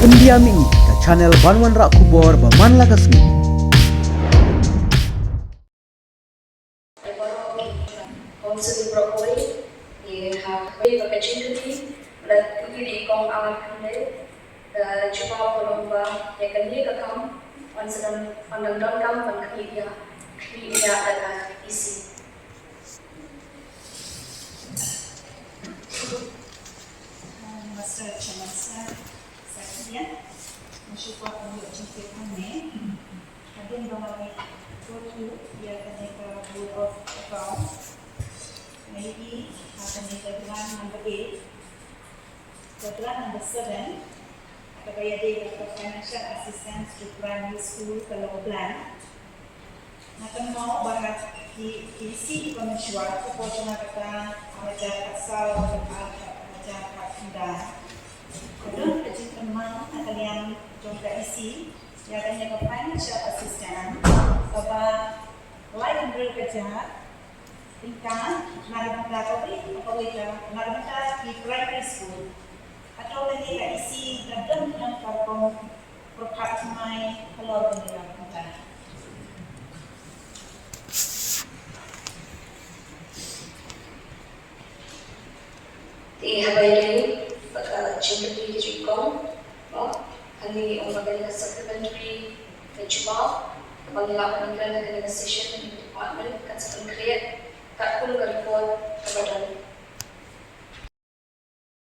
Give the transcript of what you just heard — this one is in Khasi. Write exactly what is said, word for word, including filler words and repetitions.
India Mini, ka channel ban wanrah khubor ba man la ka sngi. Council Broadway, ye ha, ba ka jingkylli, la tu di kong awat kande, ka jubab ka long ba, ye kane ka kam, wan sedang, wan dang don kam, ban kylli ïa, kylli ïa, da ka E C. Master Chancellor, Secretary, nga shu kwah ban ïoh jingtip hangne. Hadien ba nga go through ïa kane ka Board of Accounts, nga ïohi ha kane ka grant number eight, ka grant number seven, kaba ïadei bad ka financial assistance to primary school ka long plan. Nga kynmaw ba ha ki, ki E C kiba mynshuwa, ka por jong nga kata, arhajar khatsaw, arhajar khatkhyndai, ka don ka jingkynmaw na ka liang jong ka E C ïa kane ka financial assistance kaba lai hynriew hajar tyngka na ka bynta kawei, kawei ka na ka bynta ki primary school. Hato kane ka E C ka don ïa ka rukom pyrkhat thymmai halor kane ka bynta? Te haba ïadei bad ka jingkylli ka jingkong, mo, hangne ong ba kane ka supplementary ka jubab kaba ngi lah ban kren ha kane ka session, department kan sa pynkhriat katkum ka report kaba don.